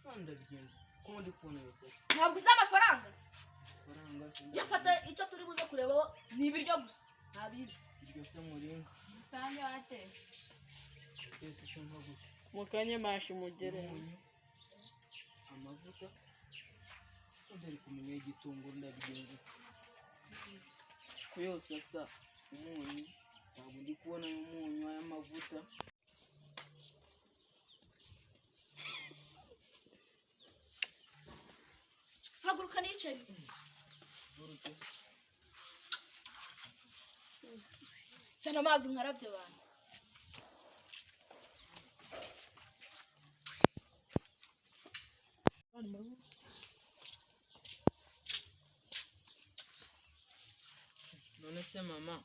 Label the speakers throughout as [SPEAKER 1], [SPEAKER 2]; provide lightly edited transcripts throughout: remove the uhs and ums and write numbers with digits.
[SPEAKER 1] None ndabigenza ko ndi kubona yose asa?
[SPEAKER 2] Ntabwo uzi amafaranga.
[SPEAKER 1] Amafaranga se?
[SPEAKER 2] Yafata icyo turi buze kurebaho ni ibiryo gusa, nta bindi.
[SPEAKER 1] Iryo se muringa?
[SPEAKER 3] Rusange watetse.
[SPEAKER 1] Twese se nka gute?
[SPEAKER 4] Mukanye mashi mugere.
[SPEAKER 1] Umunyu, amavuta, ko ntari kumenya igitunguru, ndabigenza ute ko yose asa? Umunyu ntabwo ndi kubona umunyu, ay'amavuta.
[SPEAKER 2] Haguruka nicare.
[SPEAKER 1] Burute.
[SPEAKER 2] Zana amazi nkarabye abantu.
[SPEAKER 1] None se mama,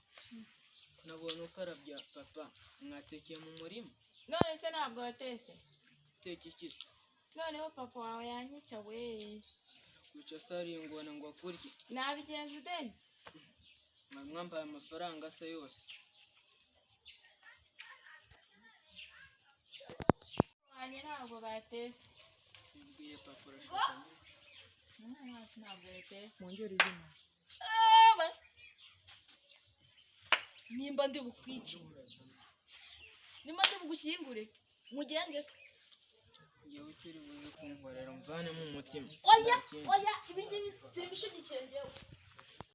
[SPEAKER 1] nabonye ukarabya papa, mwatekeye mu murima?
[SPEAKER 3] None se ntabwo watetse?
[SPEAKER 1] Teka iki se?
[SPEAKER 3] Noneho papa wawe yanyica we.
[SPEAKER 1] Wica se ari ingona ngo akurye?
[SPEAKER 3] Nabigenza ute?
[SPEAKER 1] Mwari mwambaye amafaranga se yose?
[SPEAKER 3] Wanjye ntabwo batetse.
[SPEAKER 1] Ubwiye papa urashaka nyinshi.
[SPEAKER 3] Umwana wacu ntabwo yatetse.
[SPEAKER 4] Mwongere izina.
[SPEAKER 2] Ewe! Nimba ndi bukwice, nimba ndi bugushyingure, mugenze.
[SPEAKER 1] Ngewe icyo uri buze kunkorera mvanemo umutima.
[SPEAKER 2] Oya.
[SPEAKER 1] Nta kindi.
[SPEAKER 2] Oya, ibi ngibi simbishyigikiye njyewe.